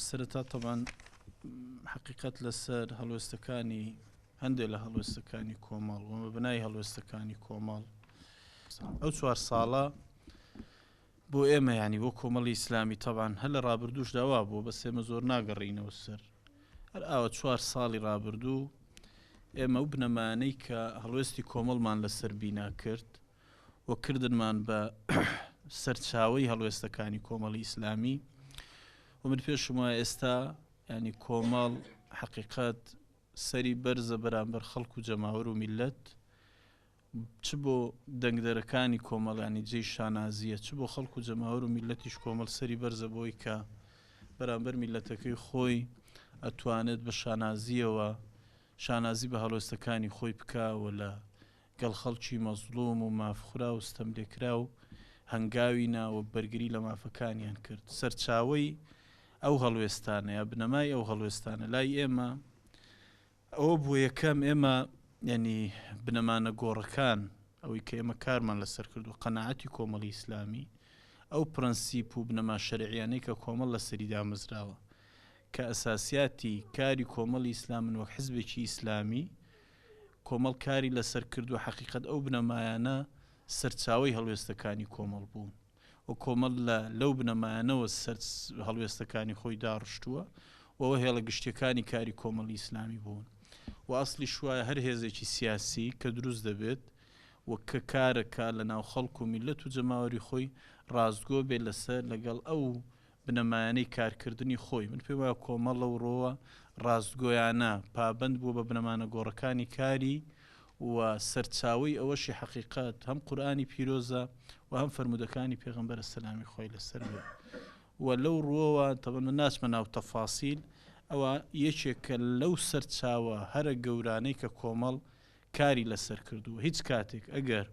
سەرەتا تەبعەن حەقیقەت لەسەر هەڵوێستەکانی هەندێک لە هەڵوێستەکانی کۆمەڵ و مەبنای هەڵوێستەکانی کۆمەڵ ئەو چوار ساڵە بۆ ئێمە ینی بۆ کۆمەڵی ئیسلامی تەبان هەر لە ڕابردووشدا وا بووە بەس ئێمە زۆر ناگەڕینەوە سەر هەر ئاوە چوار ساڵی ڕابردوو ئێمە و بنەمانەی کە هەڵوێستی کۆمەڵمان لەسەر بینا کرد و کردنمان بە سەرچاوەی هەڵوێستەکانی کۆمەڵی ئیسلامی و من پێشم وایە ئێستا ینی کۆمەڵ حەقیقەت سەری بەرزە بەرامبەر خەڵک و جەماوەر و میلەت چ بۆ دەنگدەرەکانی کۆمەڵ ینی جێی شانازیە چ بۆ خەڵک و جەماوەر و میلەتیش کۆمەڵ سەری بەرزە بۆی کە بەرامبەر میلەتەکەی خۆی ئەتوانێت بە شانازیەوە شانازی بە هەڵوێستەکانی خۆی بکا و لە گەڵ خەڵکی مەزڵوم و مافخوراو و ستەملێکراو هەنگاوی نا و بەرگری لە مافەکانیان کرد. سەرچاوەی ئەو هەڵوێستانە یا بنەمای ئەو هەڵوێستانە لای ئێمە ئەوە بووە یەکەم ئێمە یانی بنەما نەگۆڕەکان ئەوەی کە ئێمە کارمان لەسەر کردووە قەناعەتی کۆمەڵی ئیسلامی ئەو پرەنسیپ و بنەما شەرعیانەی کە کۆمەڵ لەسەری دامەزراوە کە ئەساسیاتی کاری کۆمەڵی ئیسلامن وەک حزبێکی ئیسلامی کۆمەڵ کاری لەسەر کردووە حەقیقەت ئەو بنەمایانە سەرچاوەی هەڵوێستەکانی کۆمەڵ بوون و کۆمەڵ لە لەو بنەمایانەوە سەر هەڵوێستەکانی خۆی داڕشتووە و ئەوە هێڵە گشتیەکانی کاری کۆمەڵی ئیسلامی بوون و ئەسڵیش وایە هەر هێزێکی سیاسی کە دروست دەبێت و کە کارەکا لە ناو خەڵک و میللەت و جەماوەری خۆی ڕاستگۆ بێ لەسەر لەگەڵ ئەو بنەمایانەی کارکردنی خۆی، من پێم وایە کۆمەڵ لەو ڕووەوە ڕاستگۆیانە پابەند بووە بە بنەما نەگۆڕەکانی کاری و سەرچاوەی ئەوەشی حەقیقەت هەم قورئانی پیرۆزە و هەم فەرموودەکانی پێغەمبەرە سەلامی خوای لەسەر بێ و لەو ڕووەوە تەبعەن من ناچمە ناو تەفاسیل ئەوە یەکێکە لەو سەرچاوە هەرە گەورانەی کە کۆمەڵ کاری لەسەر کردووە هیچ کاتێک ئەگەر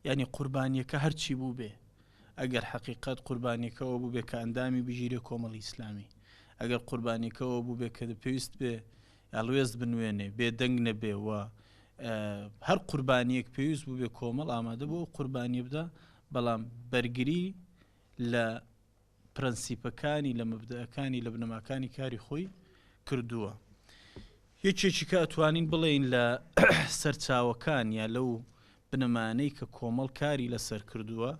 یانی قوربانیەکە هەرچی بووبێ ئەگەر حەقیقەت قوربانیەکە ئەوە بووبێ کە ئەندامی بگیرێ کۆمەڵی ئیسلامی ئەگەر قوربانیەکە ئەوە بووبێ کە پێویست بێ هەڵوێست بنوێنێ بێدەنگ نەبێ و هەر قوربانیەک پێویست بووبێ کۆمەڵ ئامادە بۆ ئەو قوربانیە بدا بەڵام بەرگری لە پرەنسیپەکانی، لە مەبدەئەکانی، لە بنەماکانی کاری خۆی کردووە. یەکێکی کە ئەتوانین بڵێین لە سەرچاوەکان یا لەو بنەمانەی کە کۆمەڵ کاری لەسەر کردووە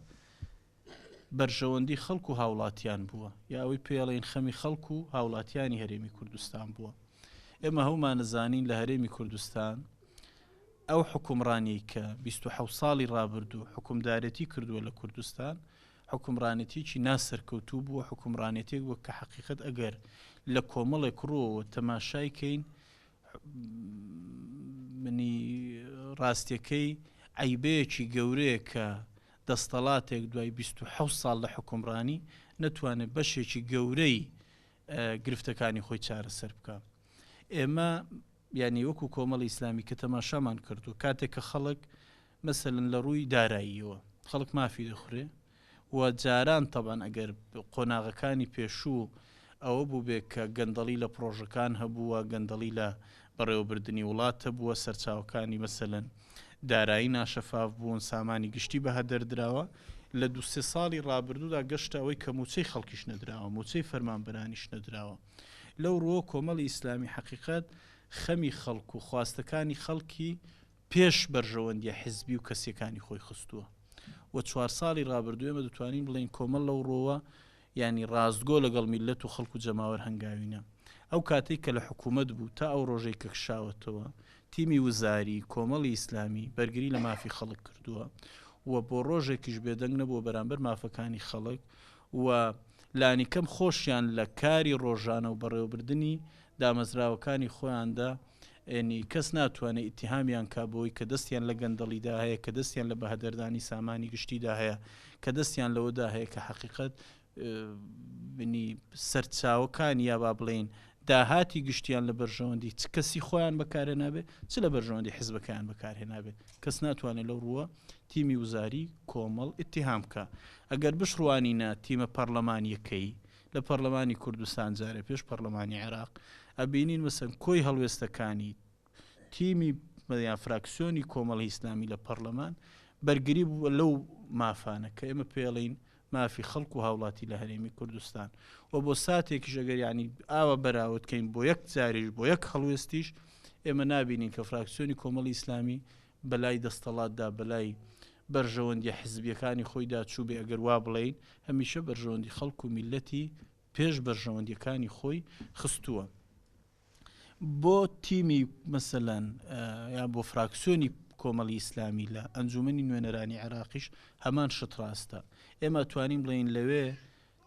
بەرژەوەندی خەڵک و هاوڵاتیان بووە یا ئەوەی پێڵێن خەمی خەڵک و هاوڵاتیانی هەرێمی کوردستان بووە. ئێمە هەومانەزانین لە هەرێمی کوردستان ئەو حکومڕانیەی کە 27 ساڵی ڕابردوو حکومدارێتی کردووە لە کوردستان حوکمڕانێتیەکی نا سەرکەوتوو بووە، حوکمڕانێتیەک بووە کە حەقیقەت ئەگەر لە کۆمەڵێک ڕووەوە تەماشای کەین منی ڕاستیەکەی عەیبەیەکی گەورەیە کە دەستەڵاتێک دوای 27 ساڵ لە حوکمڕانی نەتوانێت بەشێکی گەورەی گرفتەکانی خۆی چارەسەر بکە. ئێمە یانی وەکو کۆمەڵی ئیسلامی کە تەماشامان کردووە کاتێک کە خەڵک مەسەلەن لە ڕووی داراییەوە خەڵک مافی دەخورێ و جاران تەبعەن ئەگەر قۆناغەکانی پێشوو ئەوە بووبێ کە گەندەڵی لە پڕۆژەکان هەبووە، گەندەڵی لە بەڕێوەبردنی وڵات هەبووە، سەرچاوەکانی مەسەلەن دارایی ناشەفاف بوون، سامانی گشتی بە هەدەر دراوە، لە دوو سێ ساڵی ڕابردوودا گەشتە ئەوەی کە مووچەی خەڵکیش نەدراوە، مووچەی فەرمانبەرانیش نەدراوە. لەو ڕووە کۆمەڵی ئیسلامی حەقیقەت خەمی خەڵک و خواستەکانی خەڵکی پێش بەرژەوەندیە حزبی و کەسیەکانی خۆی خستووە و چوار ساڵی ڕابردوو ئێمە دەتوانین بڵێین کۆمەڵ لەو ڕۆوە یانی ڕاستگۆ لەگەڵ میللەت و خەڵک و جەماوەر هەنگاوی نا. ئەو کاتەی کە لە حکوومەت بوو تا ئەو ڕۆژەی کە کشاوەتەوە تیمی وزاری کۆمەڵی ئیسلامی بەرگری لە مافی خەڵک کردووە و بۆ ڕۆژێکیش بێدەنگ نەبووە بەرامبەر مافەکانی خەڵک و لانیکەم خۆشیان لە کاری ڕۆژانە و بەڕێوەبردنی دامەزراوەکانی خۆیاندا ینی کەس ناتوانێ ئیتیهامیان کا بەوەی کە دەستیان لە گەندەڵیدا هەیە، کە دەستیان لە بەهەدەردانی سامانی گشتیدا هەیە، کە دەستیان لەوەدا هەیە کە حەقیقەت ینی سەرچاوەکانی یا با بڵێین داهاتی گشتیان لە بەرژەوەندی چ کەسی خۆیان بەکارهێنابێ چ لە بەرژەوەندی حزبەکەیان بەکارهێنابێ کەس ناتوانێت لەو ڕووە تیمی وزاری کۆمەڵ ئیتیهام بکا ئەگەر بشڕوانینە تیمە پەڕلەمانیەکەی لە پەڕلەمانی کوردستان جارێ پێش پەڕلەمانی عێراق ئەبینین مەسەن کۆی هەڵوێستەکانی تیمی یان فراکسیۆنی کۆمەڵی ئیسلامی لە پەڕلەمان بەرگری بووە لەو مافانە کە ئێمە پێڵین مافی خەڵک و هاوڵاتی لە هەرێمی کوردستان و بۆ ساتێکیش ئەگەر یانی ئاوا بەراورد کەین بۆ یەک جاریش بۆ یەک هەڵوێستیش ئێمە نابینین کە فراکسیۆنی کۆمەڵی ئیسلامی بەلای دەستەڵاتدا بەلای بەرژەوەندیە حزبیەکانی خۆیدا چووبێ ئەگەر وا بڵێین هەمیشە بەرژەوەندی خەڵک و میللەتی پێش بەرژەوەندیەکانی خۆی خستووە. بۆ تیمی مەسەلەن یا بۆ فراکسیۆنی کۆمەڵی ئیسلامی لە ئەنجومەنی نوێنەرانی عێراقیش هەمان شت ڕاستە ئێمە توانین بڵێین لەوێ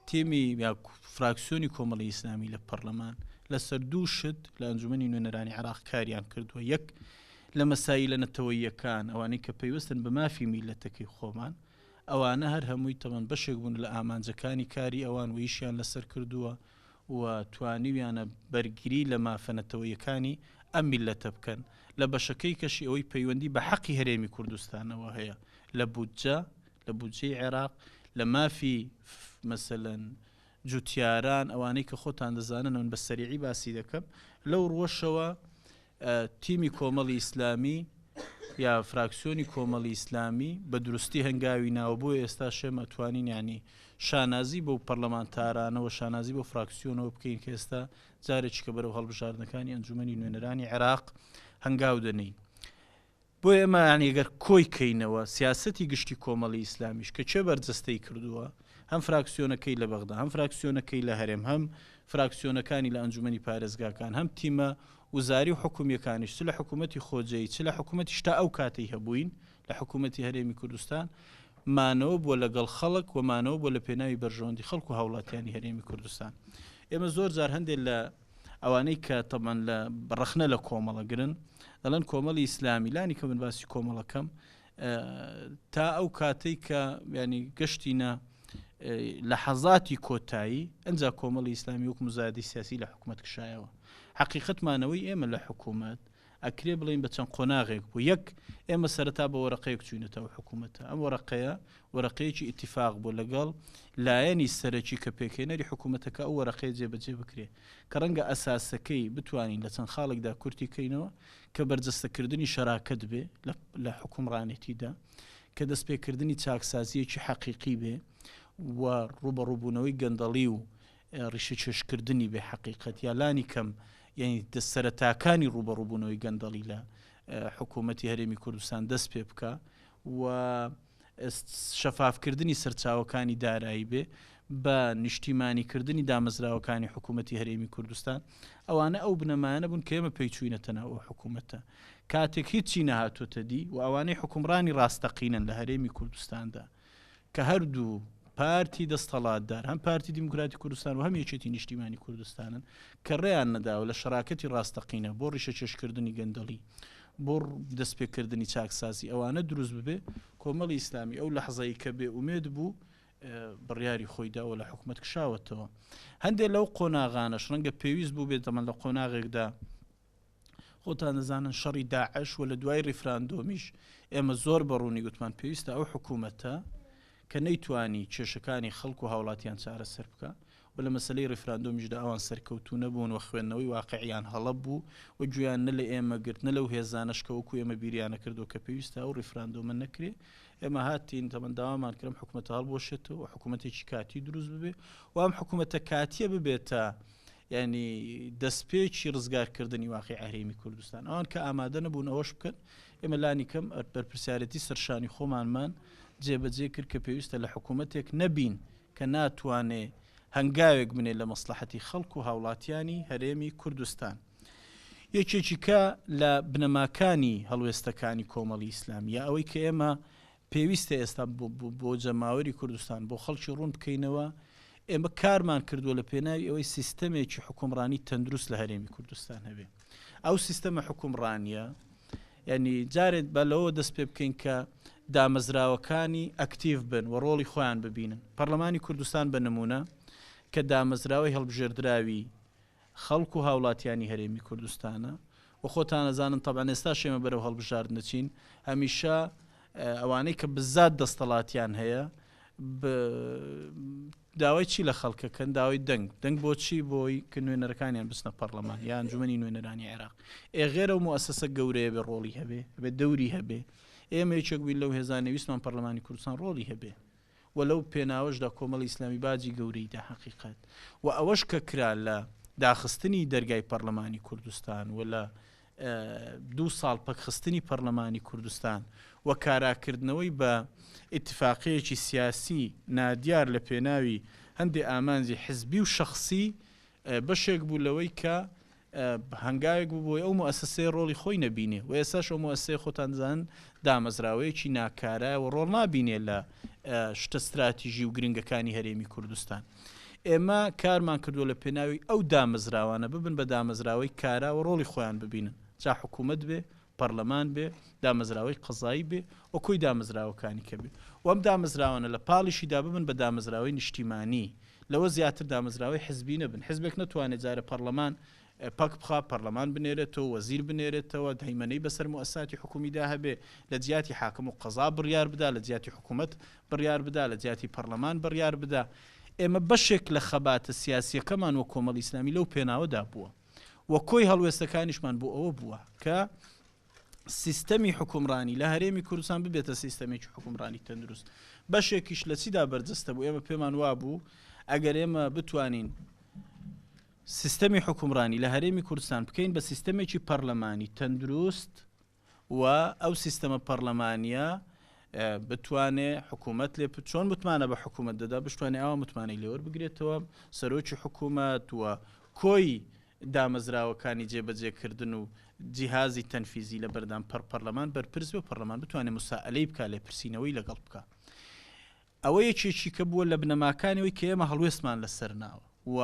تیمی یا فراکسیۆنی کۆمەڵی ئیسلامی لە پەرلەمان لەسەر دوو شت لە ئەنجومەنی نوێنەرانی عێراق کاریان کردووە یەک لە مەسایلە نەتەوەییەکان ئەوانەی کە پەیوەستن بە مافی میلەتەکەی خۆمان ئەوانە هەر هەمووی تەمەن بەشێک بوون لە ئامانجەکانی کاری ئەوان و ئیشیان لەسەر کردووە و توانیویانە بەرگری لە مافە نەتەوەییەکانی ئەم میللەتە بکەن، لە بەشەکەی کەشی ئەوەی پەیوەندی بە حەقی هەرێمی کوردستانەوە هەیە لە بودجە، لە بودجەی عێراق، لە مافی مەسەلەن جوتیاران، ئەوانەی کە خۆتان دەزانن من بە سەریعی باسی دەکەم، لەو ڕووەشەوە تیمی کۆمەڵی ئیسلامی یا فراکسیۆنی کۆمەڵی ئیسلامی بە دروستی هەنگاوی ناوە بۆیە ئێستاش ئێمە توانین یانی شانازی بەو پەرلەمانتارانەوە شانازی بۆ فراکسیۆنەوە بکەین کە ئێستا جارێکی کە بەرەو هەڵبژاردنەکانی ئەنجومەنی نوێنەرانی عێراق هەنگاو دەنێین. بۆیە ئێمە یانی گەر کۆی کەینەوە سیاسەتی گشتی کۆمەڵی ئیسلامیش کە کێ بەرجەستەی کردووە هەم فراکسیۆنەکەی لە بەغدا هەم فراکسیۆنەکەی لە هەرێم هەم فراکسیۆنەکانی لە ئەنجومەنی پارێزگاکان هەم تیمە وزاری و حکومیەکانیش چ لە حکوومەتی خۆجێی چ لە حکوومەتیش تا ئەو کاتەی هەبووین لە حکوومەتی هەرێمی کوردستان مانەوە بووە لەگەڵ خەڵک و مانەوە بووە لە پێناوی بەرژەوەندی خەڵک و هاوڵاتیانی هەرێمی کوردستان ئێمە زۆر جار هەندێک لە ئەوانەی کە تەبعەن لە ڕەخنە لە کۆمەڵە گرن دەڵێن کۆمەڵی ئیسلامی لانی کە من باسی کۆمەڵەکەم تا ئەو کاتەی کە ینی گەشتینە لە حەزاتی کۆتایی ئەجا کۆمەڵی ئیسلامی وەک مزادی سیاسی لە حکوومەت کشایەوە حقیقەتمانەوەی ئێمە لە حکوومەت ئەکرێ بڵێین بە چەند قۆناغێک بوو، یەک، ئێمە سەرەتا بە وەرەقەیەک چووینەتە ئەو حکوومەتە، ئەم وەرەقەیە وەرەقەیەکی ئیتیفاق بوو لەگەڵ لایەنی سەرەکی کە پێکهێنەری حکوومەتەکە ئەو وەرەقەیە جێبەجێ بکرێ کە ڕەنگە ئەساسەکەی بتوانین لە چەند خاڵێکدا کورتی کەینەوە کە بەرجەستەکردنی شەراکەت بێ لە حوکمڕانێتیدا، کە دەستپێکردنی چاکسازییەکی حەقیقی بێ و ڕووبەڕووبوونەوەی گەندەڵی و ڕیشەکێشکردنی بێ حەقیقەت یا لانی کەم یانی سەرەتاکانی ڕووبەڕووبوونەوەی گەندەڵی لە حکوومەتی هەرێمی کوردستان دەست پێ بکا و شەفافکردنی سەرچاوەکانی دارایی بێ بە نیشتیمانیکردنی دامەزراوەکانی حکوومەتی هەرێمی کوردستان ئەوانە ئەو بنەمایانە بوون کە ئێمە پێی چووینەتە ناو ئەو حکوومەتە کاتێک هیچی نەهاتۆتە دی و ئەوانەی حکومڕانی ڕاستەقینەن لە هەرێمی کوردستاندا کە هەردوو پارتی دەستەڵاتدار هەم پارتی دیموکراتی کوردستان و هەم یەکێتی نیشتیمانی کوردستانن کە ڕێیان نەداوە لە شەراکەتی ڕاستەقینە بۆ ڕیشەکێشکردنی گەندەڵی بۆ دەستپێکردنی چاکسازی ئەوانە دروست ببێ کۆمەڵی ئیسلامی ئەو لەحزەی کە بێ ئومێد بوو بڕیاری خۆی داوە لە حکومەت کشاوەتەوە هەندێک لەو قۆناغانەش ڕەنگە پێویست بوو بێت دەمەن لە قۆناغێکدا خۆتان دەزانن شەڕی داعش و لە دوای ڕیفراندۆمیش ئێمە زۆر بە ڕوونی گوتمان پێویستە ئەو حکوومەتە کە نەیتوانی کێشەکانی خەڵک و هاوڵاتیان چارەسەر بکە و لە مەسلەی ڕیفراندۆمیشدا ئەوان سەرکەوتوو نەبوون و خوێندنەوەی واقعیان هەڵە بوو و گوێیان نە لە ئێمە گرت نە لەو هێزانەش کە وەکو ئێمە بیریانە کردو کە پێویستە ئەو ڕیفراندۆمە نەکرێ ئێمە هاتین تەمەن داوامان کرد ئەم حکوومەتە هەڵبوەشێتەوە و حکوومەتێکی کاتی دروست ببێ و ئەم حکوومەتە کاتیە ببێتە یانی دەستپێکی ڕزگارکردنی واقیعی هەرێمی کوردستان. ئەوان کە ئامادە نەبوون ئەوەش بکەن، ئێمە لانی کەم بەرپرسیارێتی سەرشانی خۆمانمان جێبەجێ کرد کە پێویستە لە حکوومەتێک نەبین کە ناتوانێ هەنگاوێک بنێ لە مەسڵەحەتی خەڵک و هاوڵاتیانی هەرێمی کوردستان. یەکێکی کە لە بنەماکانی هەڵوێستەکانی کۆمەڵی ئیسلامی یا ئەوەی کە ئێمە پێویستە ئێستا بۆ جەماوەری کوردستان، بۆ خەڵکی ڕوون بکەینەوە، ئێمە کارمان کردووە لە پێناوی ئەوەی سیستەمێکی حوکمڕانی تەندروست لە هەرێمی کوردستان هەبێ. ئەو سیستەمە حوکمڕانییە، یانی جارێ با لەوەوە دەست پێ بکەین کە دامەزراوەکانی ئەکتیڤ بن و ڕۆڵی خۆیان ببینن. پەرلەمانی کوردستان بە نموونە کە دامەزراوەی هەڵبژێردراوی خەڵک و هاوڵاتیانی هەرێمی کوردستانە و خۆتان ئەزانن تەبعەن ئێستاش ئێمە بەرەو هەڵبژاردن دەچین هەمیشە ئەوانەی کە بزات دەستەڵاتیان هەیە داوای چی لە خەڵکەکەن داوای دەنگ دەنگ بۆچی بۆی کە نوێنەرەکانیان بچنە پەرلەمان یان ئەنجومەنی نوێنەرانی عێراق ئێ غێرە و موسسە گەورەیە بێ ڕۆڵی هەبێ بێ دەوری هەبێ ئێمە یەکێک بووین لەو هێزانەی ویستمان پەرلەمانی کوردستان ڕۆڵی هەبێ. و لەو پێناوەشدا کۆمەڵی ئیسلامی باجی گەورەی دا حەقیقەت و ئەوەش کە کرا لە داخستنی دەرگای پەڕلەمانی کوردستان و لە دوو ساڵ پەکخستنی پەڕلەمانی کوردستان و کاراکردنەوەی بە ئیتفاقیەکی سیاسی نادیار لە پێناوی هەندێ ئامانجی حزبی و شەخسی بەشێک بوو لەوەی کە هەنگاوێک بوو بۆی ئەو موئەسەسەیە ڕۆڵی خۆی نەبینێ و ئێستاش ئەو موئەسەسەیە خۆتان دەزانن دامەزراوەیەکی ناکارایە و ڕۆڵ نابینێ لە شتە ستراتیژی و گرنگەکانی هەرێمی کوردستان. ئێمە کارمان کردووە لە پێناوی ئەو دامەزراوانە ببن بە دامەزراوەی کارا و ڕۆڵی خۆیان ببینن، جا حکوومەت بێ، پەڕلەمان بێ، دامەزراوەی قەزایی بێ و کۆی دامەزراوەکانی کە بێ و ئەم دامەزراوانە لە پاڵیشیدا ببن بە دامەزراوەی نیشتیمانی، لەوە زیاتر دامەزراوەی حزبی نەبن، حزبێک نەتوانێ جارێ پەڕلەمان پەک بخا، پەڕلەمان بنێرێتەوە، وەزیر بنێرێتەوە، هەیمەنەی بەسەر موئەسساتی حکوومیدا هەبێ، لە جیاتی حاکم و قەزا بڕیار بدا، لە جیاتی حکوومەت بڕیار بدا، لە جیاتی پەڕلەمان بڕیار بدا. ئێمە بەشێک لە خەباتە سیاسییەکەمان وەک کۆمەڵی ئیسلامی لەو پێناوەدا بووە و کۆی هەڵوێستەکانیشمان بۆ ئەوە بووە کە سیستەمی حوکمڕانی لە هەرێمی کوردستان ببێتە سیستەمێکی حوکمڕانی تەندروست. بەشێکیش لە چیدا بەرجەستە بوو؟ ئێمە پێمان وابوو ئەگەر ئێمە بتوانین سیستەمی حوکمڕانی لە هەرێمی کوردستان بکەین بە سیستەمێکی پەرلەمانی تەندروست و ئەو سیستەمە پەرلەمانیە بتوانێ حکوومەت لێ چۆن متمانە بە حکوومەت دەدا بشتوانێ ئەوە متمانەی لێوەربگرێتەوە سەرۆکی حکوومەت و کۆی دامەزراوەکانی جێبەجێکردن و جیهازی تەنفیزی لە بەردەم پەر پەرلەمان بەرپرس بێ و پەرلەمان بتوانێ موسائەلەی بکا لێپرسینەوەی لەگەڵ بکا. ئەوە یەکێکی کە بووە لە بنەماکانی ئەوەی کە ئێمە هەڵوێستمان لەسەر ناوە و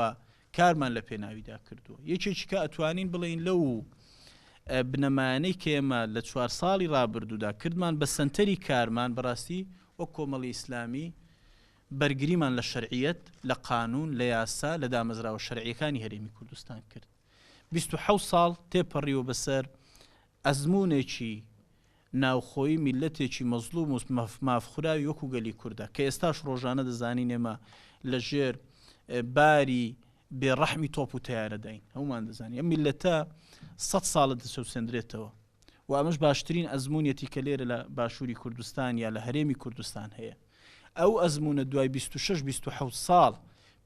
کارمان لە پێناویدا کردووە. یەکێکی کە ئەتوانین بڵێین لەو بنەمایانەی کە ئێمە لە چوار ساڵی ڕابردوودا کردمان بە سەنتەری کارمان بەڕاستی وەک کۆمەڵی ئیسلامی بەرگریمان لە شەرعیەت، لە قانوون، لە یاسا، لە دامەزراوە شەرعییەکانی هەرێمی کوردستان کرد. 27 ساڵ تێپەڕیوە بەسەر ئەزموونێکی ناوخۆیی میللەتێکی مەزڵوم و مافخوراوی وەکو گەلی کوردە کە ئێستاش ڕۆژانە دەزانین ئێمە لە ژێر باری بێ ڕەحمی تۆپ و تەیارەداین. هەموومان دەزانین ئەم میللەتە سەد ساڵە دەچەوسێندرێتەوە. و ئەمەش باشترین ئەزموونیەتی کە لێرە لە باشووری کوردستان یا لە هەرێمی کوردستان هەیە. ئەو ئەزموونە دوای 26 27 ساڵ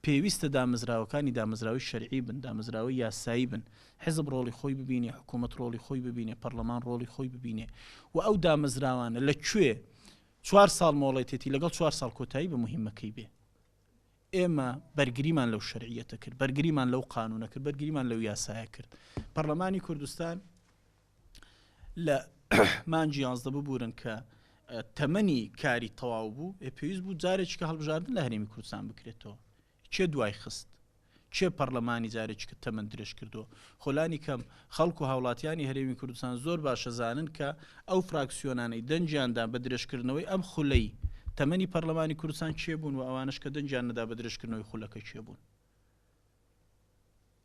پێویستە دامەزراوەکانی دامەزراوەی شەرعی بن، دامەزراوەی یاسایی بن، حزب ڕۆڵی خۆی ببینێ، حکوومەت ڕۆڵی خۆی ببینێ، پەڕلەمان ڕۆڵی خۆی ببینێ و ئەو دامەزراوانە لە کوێ چوار ساڵ مۆڵەتێتی لەگەڵ چوار ساڵ کۆتایی بە موهیمەکەی بێ. ئێمە بەرگریمان لەو شەرعیەتە کرد، بەرگریمان لەو قانوونە کرد، بەرگریمان لەو یاسایە کرد. پەڕلەمانی کوردستان لە مانگی یانزدە ببورن کە تەمەنی کاری تەواو بوو، ئێ پێویست بوو جارێکی کە هەڵبژاردن لە هەرێمی کوردستان بکرێتەوە. کێ دوای خست؟ کێ پەڕلەمانی جارێکی کە تەمەن درێژ کردەوە؟ خۆ لانی کەم خەڵک و هاوڵاتیانی هەرێمی کوردستان زۆر باش ئەزانن کە ئەو فراکسیۆنانەی دەنگیان دا بە درێژکردنەوەی ئەم خولەی تەمەنی پەڕلەمانی کوردستان کێ بوون و ئەوانەش کە دەنگیان نەدا بە درێژکردنەوەی خولەکە کێ بوون.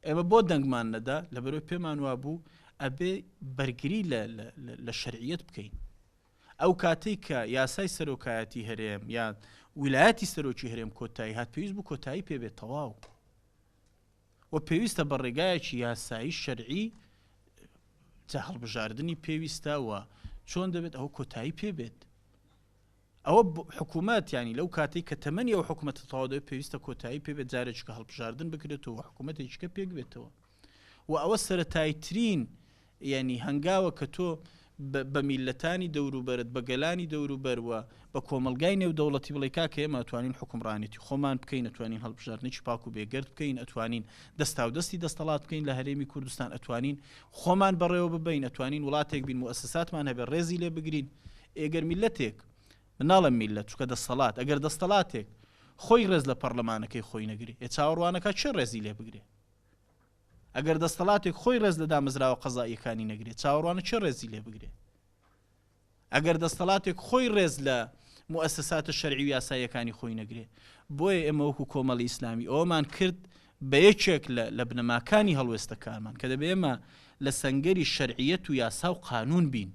ئێمە بۆ دەنگمان نەدا؟ لەبەرئەوەی پێمان وابوو ئەبێ بەرگری لە شەرعیەت بکەین. ئەو کاتەی کە یاسای سەرۆکایەتی هەرێم یا ویلایەتی سەرۆکی هەرێم کۆتایی هات پێویست بوو کۆتایی پێ بێت تەواو و پێویستە بە ڕێگایەکی یاسایی شەرعی جا هەڵبژاردنی پێویستە و چۆن دەبێت ئەوە کۆتایی پێ بێت. ئەوە حکوومەت ینی لەو کاتێک کە تەمەنی ئەو حکوومەتە تەواو دەبێت پێویستە کۆتایی پێ بێت جارێککە هەڵبژاردن بکرێتەوە حکوومەتێکیکە پێک بێتەوە و ئەوە سەرەتاییترین یانی هەنگاوە کە تۆ بە میللەتانی دەوروبەرت، بە گەلانی دەوروبەر و بە کۆمەڵگای نێودەوڵەتی بڵێی کاکە ئێمە ئەتوانین حوکمڕانێتی خۆمان بکەین، ئەتوانین هەڵبژاردنێکی پاک و بێگەرد بکەین، ئەتوانین دەستاودەستی دەستەڵات بکەین لە هەرێمی کوردستان، ئەتوانین خۆمان بەڕێوە ببەین، ئەتوانین وڵاتێک بین موئەسەساتمان هەبێ ڕێزی لێ بگرین. ئێگەر میللەتێک، من ناڵێم میللەت چونکە دەستەڵات، ئەگەر دەستەڵاتێک خۆی ڕێز لە پەڕلەمانەکەی خۆی نەگرێ، ئێ چاوەڕوانەکا کێ ڕێزی لێ بگرێ؟ ئەگەر دەستەڵاتێک خۆی ڕێز لە دامەزراوە قەزائیەکانی نەگرێت، چاوەڕوانە کێ ڕێزی لێ بگرێ؟ ئەگەر دەستەڵاتێک خۆی ڕێز لە موئەسەساتە شەرعی و یاساییەکانی خۆی نەگرێ، بۆیە ئێمە وەکو کۆمەڵی ئیسلامی ئەوەمان کرد بە یەکێک لە لە بنەماکانی هەڵوێستەکانمان کە دەبێ ئێمە لە سەنگەری شەرعیەت و یاسا و قانوون بین.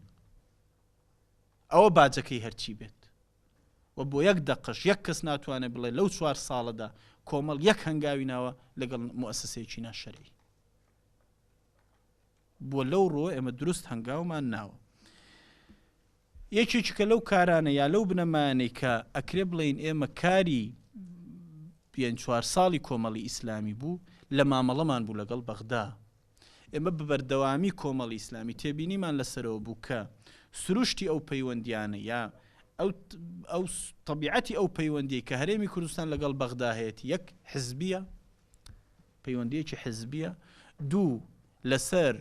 ئەوە باجەکەی هەرچی بێت. و بۆ یەک دەقەش یەک کەس ناتوانێت بڵێ لەو چوار ساڵەدا کۆمەڵ یەک هەنگاوی ناوە لەگەڵ موئەسەسەیەکی ناشەرعی. بۆ لەو ڕووە ئێمە دروست هەنگاومان ناوە. یەکێکی کە لەو کارانە یا لەو بنەمایانەی کە ئەکرێ بڵێین ئێمە کاری پێنج چوار ساڵی کۆمەڵی ئیسلامی بوو لە مامەڵەمان بوو لەگەڵ بەغدا. ئێمە بە بەردەوامی کۆمەڵی ئیسلامی تێبینیمان لەسەرەوە بوو کە سروشتی ئەو پەیوەندیانە یا ئەو ئەو تەبیعەتی ئەو پەیوەندیەی کە هەرێمی کوردستان لەگەڵ بەغدا هەیەتی یەک حزبیە، پەیوەندیەکی حزبیە، دوو لەسەر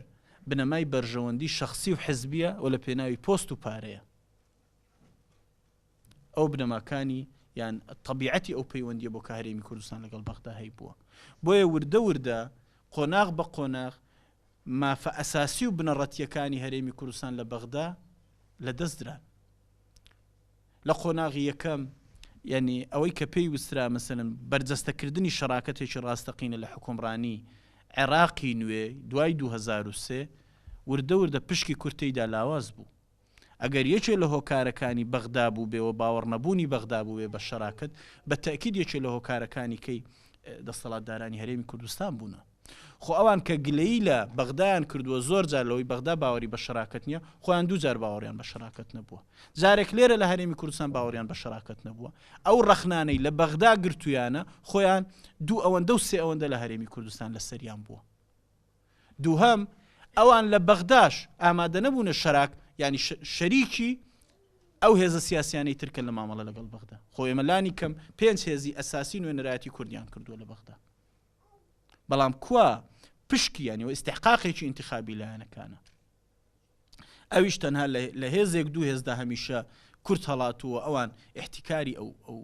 بنەمای بەرژەوەندی شەخسی و حزبیە و لە پێناوی پۆست و پارەیە. ئەو بنەماکانی یان تەبیعەتی ئەو پەیوەندیە بۆ کە هەرێمی کوردستان لەگەڵ بەغدا هەیبووە. بۆیە وردە وردە قۆناغ بە قۆناغ مافە ئەساسی و بنەڕەتیەکانی هەرێمی کوردستان لە بەغدا لە دەست دران. لە قۆناغی یەکەم یانی ئەوەی کە پێی وترا مەسەلەن بەرجەستەکردنی شەراکەتێکی ڕاستەقینە لە حوکمڕانی عێراقی نوێ دوای 2003 وردە وردە پشکی کورد تێیدا لاواز بوو. ئەگەر یەکێ لە هۆکارەکانی بەغدا بووبێ و باوەڕنەبوونی بەغدا بووبێ بە شەراکەت، بە تەئکید یەکێ لە هۆکارەکانی کەی دەستەڵاتدارانی هەرێمی کوردستان بوونە. خۆ ئەوان کە گلەیی لە بەغدایان کردووە زۆر جار لەوەی بەغدا باوەری بە شەراکەت نییە، خۆیان دوو جار باوەڕیان بە شەراکەت نەبووە. جارێک لێرە لە هەرێمی کوردستان باوەڕیان بە شەراکەت نەبووە. ئەو ڕەخنانەی لە بەغدا گرتوویانە خۆیان دوو ئەوەندە و سێ ئەوەندە لە هەرێمی کوردستان لەسەریان بووە. دووهەم، ئەوان لە بەغداش ئامادەنەبوونە شەراک یانی شەریکی ئەو هێزە سیاسیانەی تر کەن لە مامەڵە لەگەڵ بەغدا. خۆ ئێمە لانی کەم پێنج هێزی ئەساسی نوێنەرایەتی کوردیان کردووە لە بەغدا. بەڵام کوا پشکی یانی و ئیستحقاقێکی ئینتخابی لایەنەکانە. ئەویش تەنها لە هێزێک دوو هێزدا هەمیشە کورد هەڵاتووە ئەوان ئیحتیکاری ئەو ئەو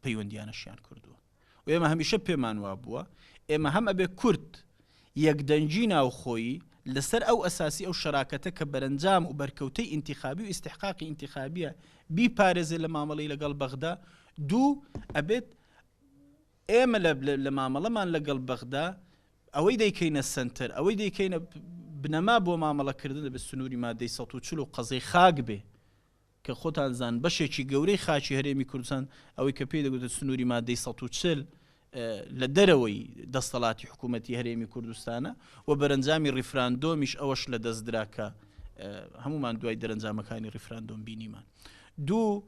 پەیوەندیانەشیان کردووە. و ئێمە هەمیشە پێمان وابووە ئێمە هەم ئەبێ کورد یەکدەنگی ناوخۆیی لەسەر ئەو ئەساسی ئەو شەراکەتە کە بەرەنجام و بەرکەوتەی ئینتیخابی و ئیستحقاقی ئینتیخابیە بیپارێزێ لە مامەڵەی لەگەڵ بەغدا، دوو ئەبێت ئێمە لە مامەڵەمان لەگەڵ بەغدا ئەوەی دەیکەینە سەنتەر، ئەوەی دەیکەینە بنەما بۆ مامەڵەکردن دەبێت سنووری مادەی 140 و قەزەی خاک بێ. کە خۆتان زان بەشێکی گەورەی خاکی هەرێمی کوردستان ئەوەی کە پێی دەگوترێت سنووری مادەی 140 لە دەرەوەی دەستەڵاتی حکوومەتی هەرێمی کوردستانە و بەرەنجامی ڕیفراندۆمیش ئەوەش لە دەست درا کە هەمومان دوای دەرەنجامەکانی ڕیفراندۆم بینیمان. دوو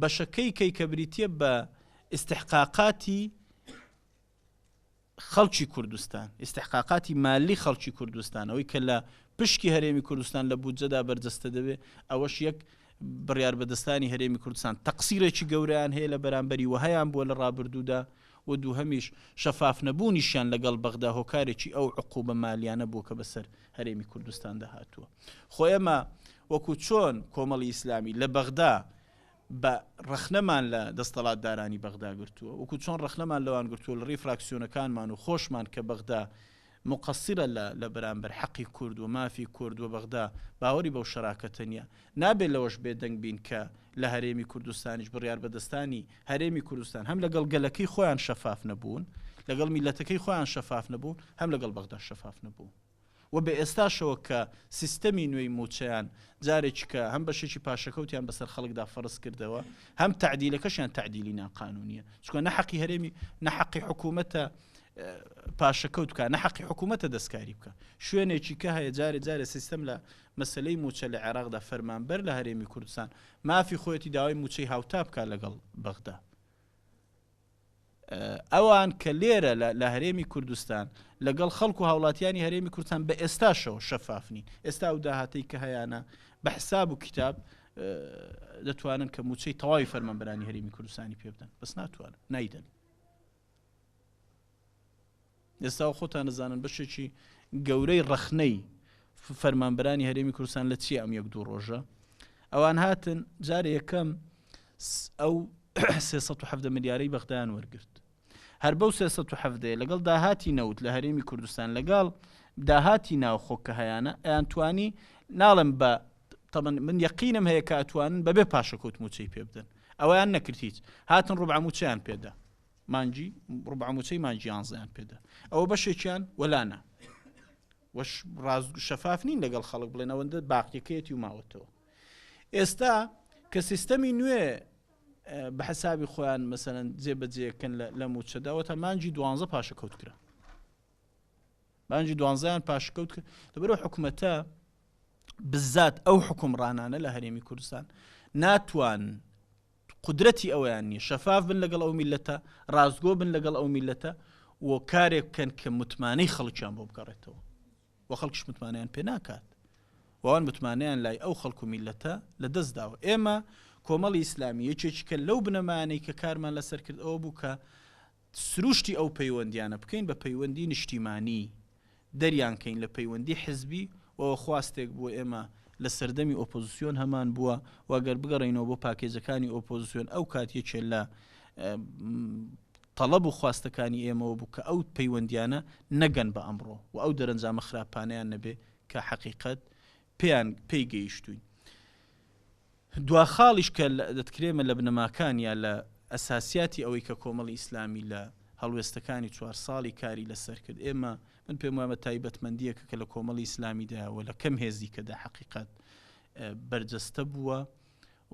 بەشەکەی کەی کە بریتە بە ئیستحقاقاتی خەڵکی کوردستان، ئیستحقاقاتی مالی خەڵکی کوردستان، ئەوەی کە لە پشکی هەرێمی کوردستان لە بودجەدا بەرجەستە دەبێ، ئەوەش یەک بڕیاربەدەستانی هەرێمی کوردستان تەقسیرێکی گەورەیان هەیە لە بەرامبەری و هەیان بووە لە ڕابردوودا و دووهەمیش شەفاف نەبوونیشیان لەگەڵ بەغدا هۆکارێکی ئەو عقوبە مالیانە بووە کە بەسەر هەرێمی کوردستاندا هاتووە. خۆ ئێمە وەکو چۆن کۆمەڵی ئیسلامی لە بەغدا بە ڕەخنەمان لە دەستەڵاتدارانی بەغدا گرتووە، وەکو چۆن ڕەخنەمان لەوان گرتووە لە ڕێی فراکسیۆنەکانمان و خۆشمان کە بەغدا موقەسیرە لە لە بەرامبەر حەقی کورد و مافی کورد و بەغدا باوەری بەو شەراکەتە نیە. نابێ لەوەش بێدەنگ بین کە لە هەرێمی کوردستانیش بڕیاربەدەستانی هەرێمی کوردستان هەم لەگەڵ گەلەکەی خۆیان شەفاف نەبوون، لەگەڵ میللەتەکەی خۆیان شەفاف نەبوون، هەم لەگەڵ بەغداش شەفاف نەبوون. و بە ئێستاشەوە کە سیستەمی نوێی مووچەیان جارێکی کە هەم بەشێکی پاشەکەوتیان بەسەر خەڵکدا فەرز کردەوە هەم تەعدیلەکەشیان تەعدیلی ناقانونیە چونکە نە حەقی هەرێمی نە حەقی حکوومەتە پاشەکەوت بکە نە حەقی حکوومەتە دەستکاری بکە شوێنێکی کە هەیە جارێ جارێ سیستەم لە مەسلەی مووچە لە عێراقدا فەرمانبەر لە هەرێمی کوردستان مافی خۆیەتی داوای مووچەی هاوتا بکە لەگەڵ بەغدا ئەوان کە لێرە لە هەرێمی کوردستان لەگەڵ خەڵک و هاوڵاتیانی هەرێمی کوردستان بە ئێستاشەوە شەفاف نین ئێستا ئەو داهاتەی کە هەیانە بە حساب و کتاب دەتوانن کە موچەی تەواوی فەرمانبەرانی هەرێمی کوردستانی پێ بدەن بەس ناتوانن نایدەن ئێستا خۆتان نەزانن بەشێکی گەورەی ڕەخنەی فەرمانبەرانی هەرێمی کوردستان لە چیە ئەم یەک دوو ڕۆژە ئەوان هاتن جارێ یەکەم ئەو 317 ملیارەی بەغدایان وەرگرت هەر بەو 317 لەگەڵ داهاتی نەوت لە هەرێمی کوردستان لەگەڵ داهاتی ناوخۆ کە هەیانە ئەیان توانی ناڵم بە طبعا من یەقینم هەیە کە ئەتوانن بەبێ پاشەکەوت موچەی پێ بدەن ئەویان نەکرد هیچ هاتن ڕوبع موچەیان پێدا مانگی ڕوبع موچەی مانگی یانزەیان پێدا ئەوە بەشێکیان وەلانا وەش ڕاست شەفاف نین لەگەڵ خەڵک بڵێن ئەوەندە باقیەکەیەتی و ماوەتەوە ئێستا کە سیستەمی نوێ بە حسابی خۆیان مەسەلەن جێبەجێکەن لە موچەداوە تا مانگی دوانزە پاشەکەوت کرا مانگی دوانزەیان پاشکەوت کرد لەبەرەوە حکومەتە. بزات ئەو حوکمڕانانە لە هەرێمی کوردستان ناتوان قودرەتی ئەوەیان نیە شەفاف بن لەگەڵ ئەو میللەتە، ڕاستگۆ بن لەگەڵ ئەو میللەتە و کارێک بکەن کە متمانەی خەڵکیان بۆ بگەڕێتەوە و خەڵکیش متمانەیان پێ ناکات و ئەوان متمانەیان لای ئەو خەڵک و میللەتە لە دەست داوە. ئێمە کۆمەڵی ئیسلامی یەکێکی کە لەو بنەمایانەی کە کارمان لەسەر کرد ئەوە بوو کە سروشتی ئەو پەیوەندیانە بکەین بە پەیوەندی نیشتیمانی، دەریان کەین لە پەیوەندی حزبی و ئەوە خواستێک بووە ئێمە لە سەردەمی ئۆپۆزسیۆن هەمان بووە و گەر بگەڕێینەوە بۆ پاکێجەکانی ئۆپۆزسیۆن ئەو کات یەکێ لە تەڵەب و خواستەکانی ئێمەوە بوو کە ئەو پەیوەندیانە نەگەن بە ئەمڕۆ و ئەو دەرەنجامە خراپانەیان نەبێ کە حەقیقەت پێیان پێی گەیشتووین. دوا خاڵیش کە دەتکرێمە لە بنەماکان یا لە ئەساسیاتی ئەوەی کە کۆمەڵی ئیسلامی لە هەڵوێستەکانی چوارساڵی کاری لەسەر کرد ئێمە من پێم وایە تایبەتمەندییەکە کە لە کۆمەڵی ئیسلامیدا و لە کەم هێزی کەدا حەقیقەت بەرجەستە بووە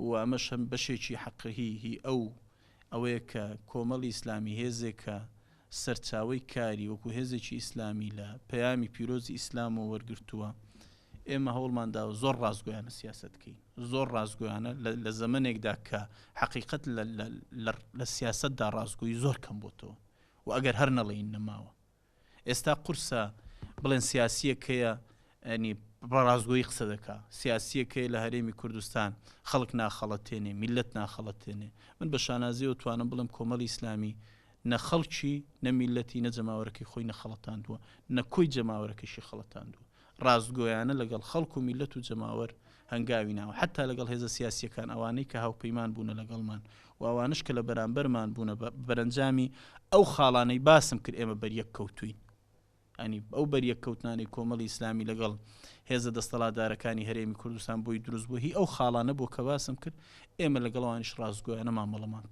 و ئەمەش هەم بەشێکی حەقهی هی ئەو ئەوەیە کە کۆمەڵی ئیسلامی هێزێکە سەرچاوەی کاری وەکو هێزێکی ئیسلامی لە پەیامی پیرۆزی ئیسلامەوە وەرگرتووە، ئێمە هەوڵمان داوە زۆر ڕاستگۆیانە سیاسەت بکەین، زۆر ڕاستگۆیانە لە زەمەنێکدا کە حەقیقەت لە سیاسەتدا ڕاستگۆیی زۆر کەم بۆتەوە و ئەگەر هەر نەڵێین نەماوە. ئێستا قورسە بڵێن سیاسییەک هەیە ینی بە ڕاستگۆیی قسە دەکا، سیاسییەک هەیە لە هەرێمی کوردستان خەڵک ناخەڵەتێنێ، میللەت ناخەڵەتێنێ. من بە شانازییەوە توانم بڵێم کۆمەڵی ئیسلامی نە خەڵکی، نە میللەتی، نە جەماوەرەکەی خۆی نەخەڵەتاندووە، نە کۆی جەماوەرەکەشی خەڵەتاندووە. ڕاستگۆیانە لەگەڵ خەڵک و میللەت و جەماوەر هەنگاوی ناوە، حەتتا لەگەڵ هێزە سیاسییەکان ئەوانەی کە هاوپەیمان بوونە لەگەڵمان و ئەوانەش کە لە بەرامبەرمان بوونە بە بەرەنجامی ئەو خاڵانەی باسم کرد ئێمە بەریەک کەوتووین. یانی ئەو بەریەککەوتنانەی کۆمەڵی ئیسلامی لەگەڵ هێزە دەستەڵاتدارەکانی هەرێمی کوردستان بۆی دروست بوو هی ئەو خاڵانە بوو کە باسم کرد، ئێمە لەگەڵ ئەوانیش ڕاستگۆیانە مامەڵەمان کرد.